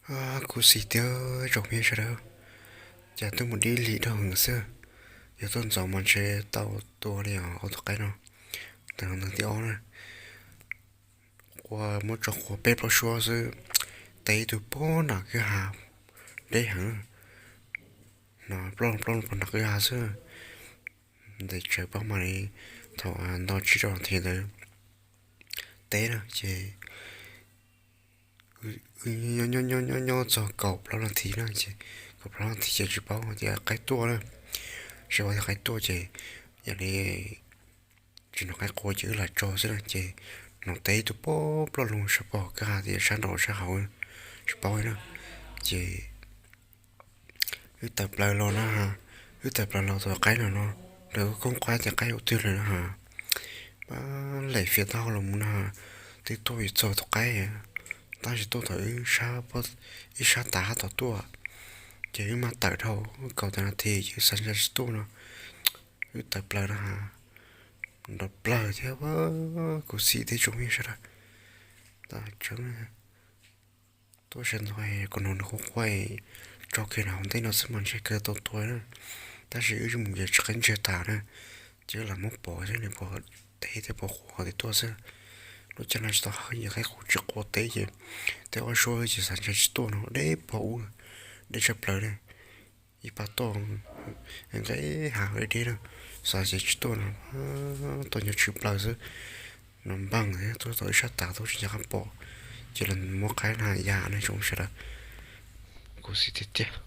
Khuv xim tiag tsoom phooj ywg sawv daws, cas twb mus dib lim dhau heev xwb, yog tuaj ntxov mas ntshe tau tua li os ob tug qaib no. Ntawm no ntawm thib ob na, qua muab tso qua peb plaub suab xwb, teb ib tug pog nram kwj ha deb heev, no plaub plaub pog nram kwj ha xwb. Ntes tsawv pob mas li thaum nto tsib rau nas this ntawd teb na ces nyob nyob nyob txog kaum plaub nas this na ces, kaum plaub nas this ces tsis paub tias qaib tuaj na, tsis paub tias qaib tuaj ces yam li tsis hnov qaib qua ces wb lam tso xwb na ces hnov teb ib tug pog plaub lug sab pog kwj ha tias sab nraud sab hauv, tsis paub na. Ces wb tawm plaws los na, wb tawm plaws los tau qaib no no, lawv koob qaib tias qaib ua twg lawm na ha, pab lem fiav taub hau los mus na, twb tuaj yuav txog tus qaib, tab sis tuaj thaum ib sab tav hab tom tuaj, ces wb mam tawm dhau kaum tawm nas this ces wb xav ntshe tsis tuaj no, wb tawm plaws na ha, nrov plawg thiab, khuv xim thiab tsoom phooj ywg sawv daws. Tuaj sawv ntxov kuv hnov nws quaj quaj tso kiag nram hauv ntej no xwb mas ntshe kawg tau tua na, tab sis wb mus ces tsis qab ntsiag tas na, ces wb lam muab pov xwb nws puas teb thiab puas qua qhov twg tuaj xwb. Lub caij no tsis tau hawb ces qaib qus tsis qua teb ces, teb ob suab ces xav ntshe tsis tuaj no deb pog ub, deb tshaj plaws na, ib pab tuaj nqe hav deb deb na, xav ntshe tsis tuaj no, tuaj nyob tshwm plaws xwb. No npaj thiab tuaj tau ib sab tav tuaj tsis nco qab pom, ces los muab qaib na ya ne tsoom sawv daws, khuv xim tiag tiag.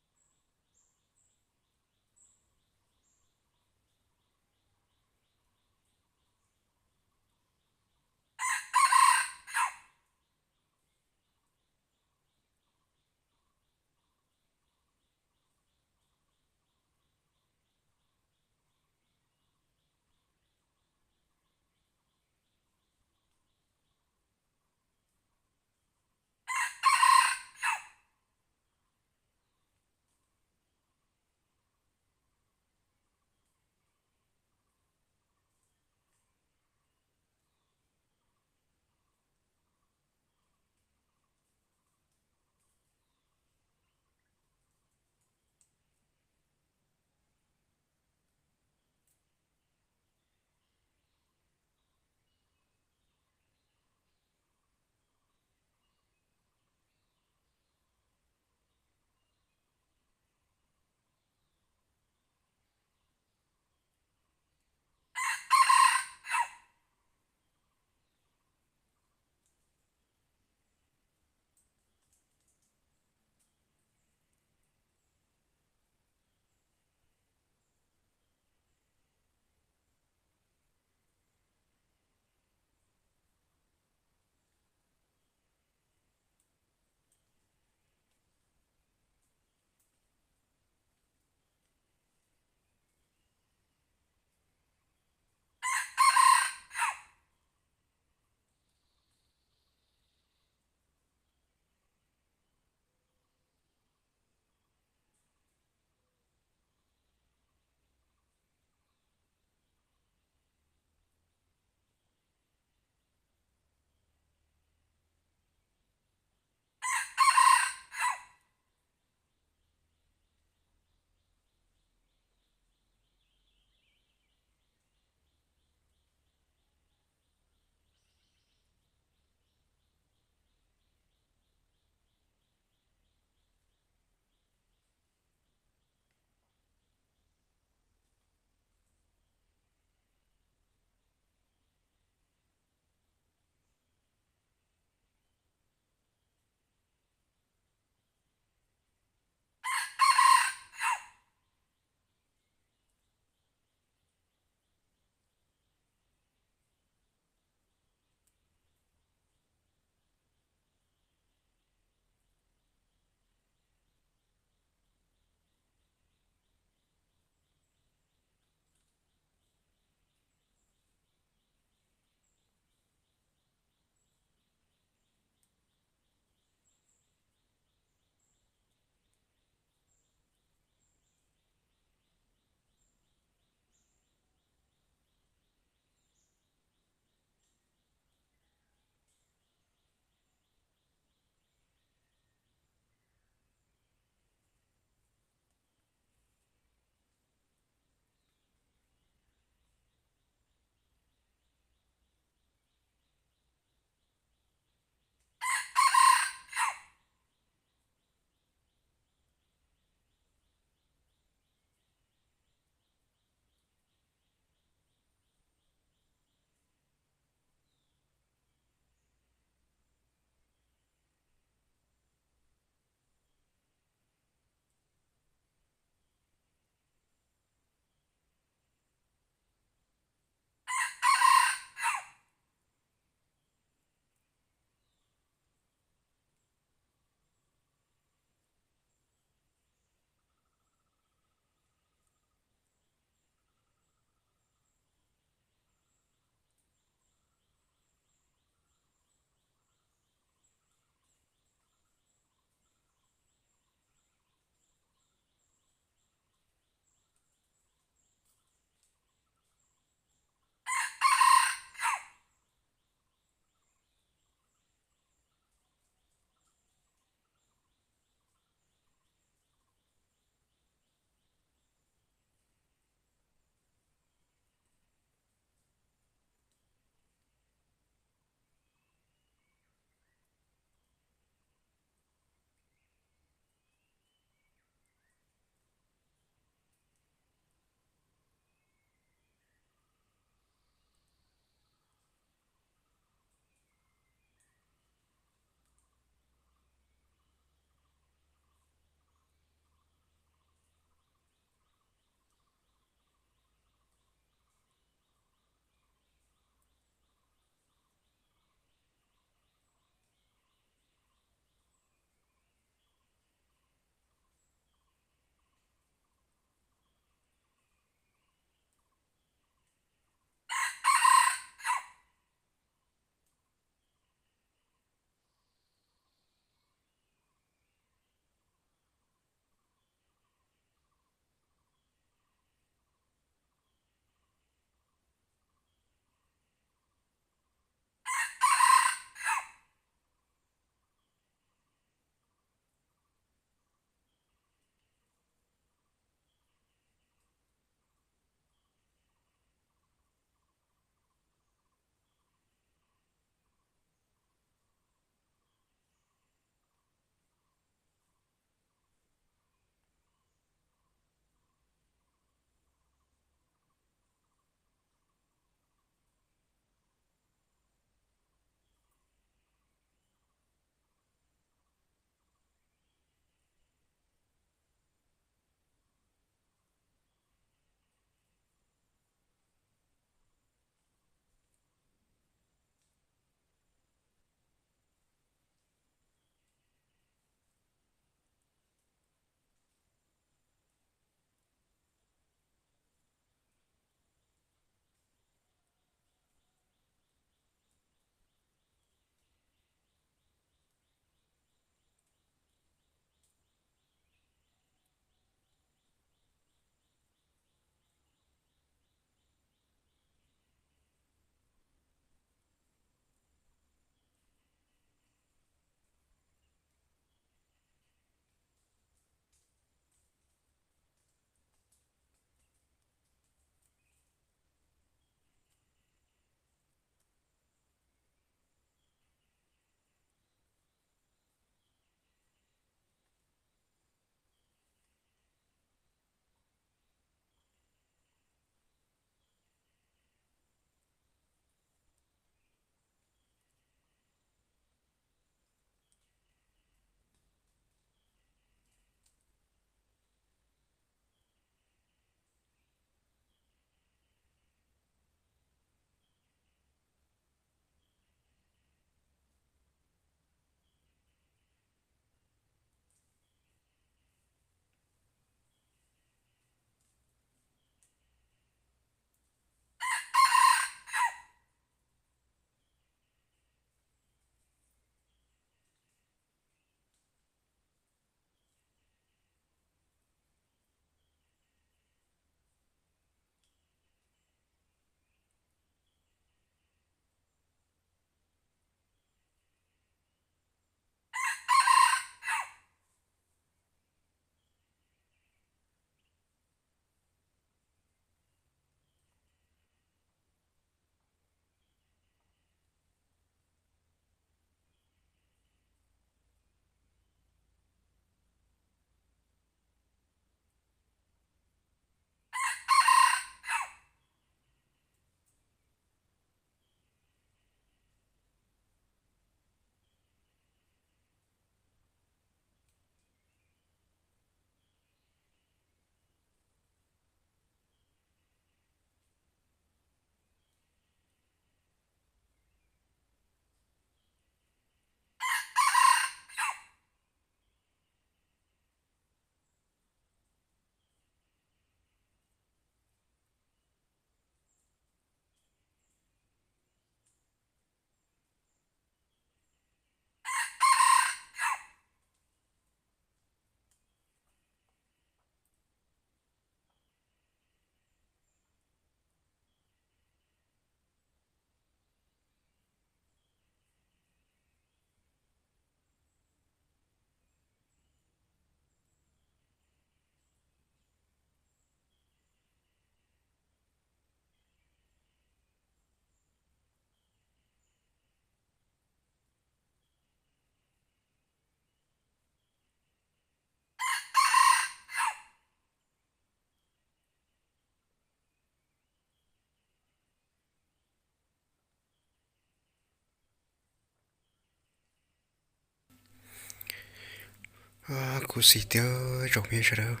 Khuv xim tiag tsoom phooj ywg sawv daws,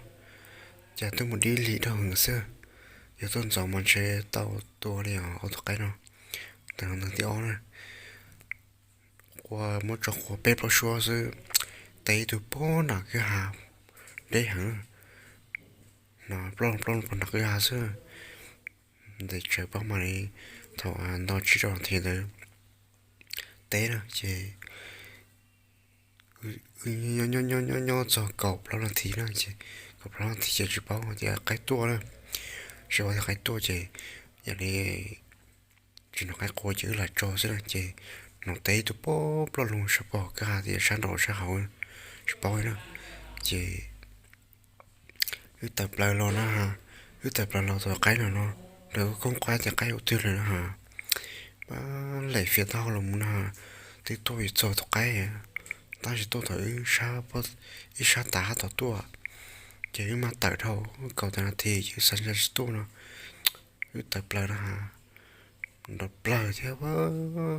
cas twb mus dib lim dhau heev xwb, yog tuaj ntxov mas ntshe tau tua li os ob tug qaib no. Ntawm no ntawm thib ob na, qua muab tso qua peb plaub suab xwb, teb ib tug pog nram kwj ha deb heev, no plaub plaub pog nram kwj ha xwb. Ntes tsawv pob mas li thaum nto tsib rau nas this ntawd teb na ces nyob nyob nyob txog kaum plaub nas this na ces, kaum plaub nas this ces tsis paub tias qaib tuaj na, tsis paub tias qaib tuaj ces yam li tsis hnov qaib qua ces wb lam tso xwb na ces hnov teb ib tug pog plaub lug sab pog kwj ha tias sab nraum sab hauv, tsis paub na ces wb tawm plaws los na, wb tawm plaws los txog qaib no no, lawv kuj khoob qab tias qaib ua twg lawm na ha, lem fiav taub hau los mus na, twb tuaj yuav txog tus qaib, tab sis tuaj thaum ib sab tav hab tom tuaj, ces wb maj tawm dhau kaum tawm nas this ces wb xav ntshe tsis tuaj no, wb tawm plaws na ha, nrov plaws thiab,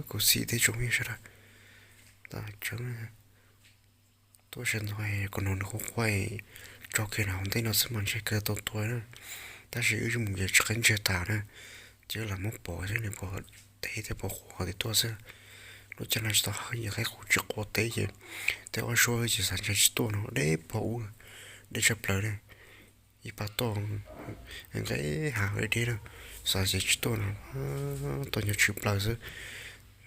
khuv xim thiab tsoom phooj ywg sawv daws. Tuaj saib ntxov, kuv hnov nws quaj quaj tso kiag nram hauv ntej no xwb mas ntshe kawg tau tua na, tab sis wb mus ces tsis qab ntsiag tas na, ces wb lam muab pov thiab nws pov teb thiab pov qhua tias tuaj xwb. Lub caij no tsis tau hawb ces qaib qus tsis qua teb ces, teb ob suab ces xav ntshe tsis tuaj no deb pog ub, deb tshaj plaws na, ib pab tuaj nqe hav deb deb na, xav ces tsis tuaj no, tuaj nyob tshwm plaws xwb.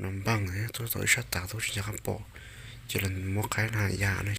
No npaj thiab tuaj tau ib sab tav tuaj tsis nco qab pom, ces los muab qaib na ya na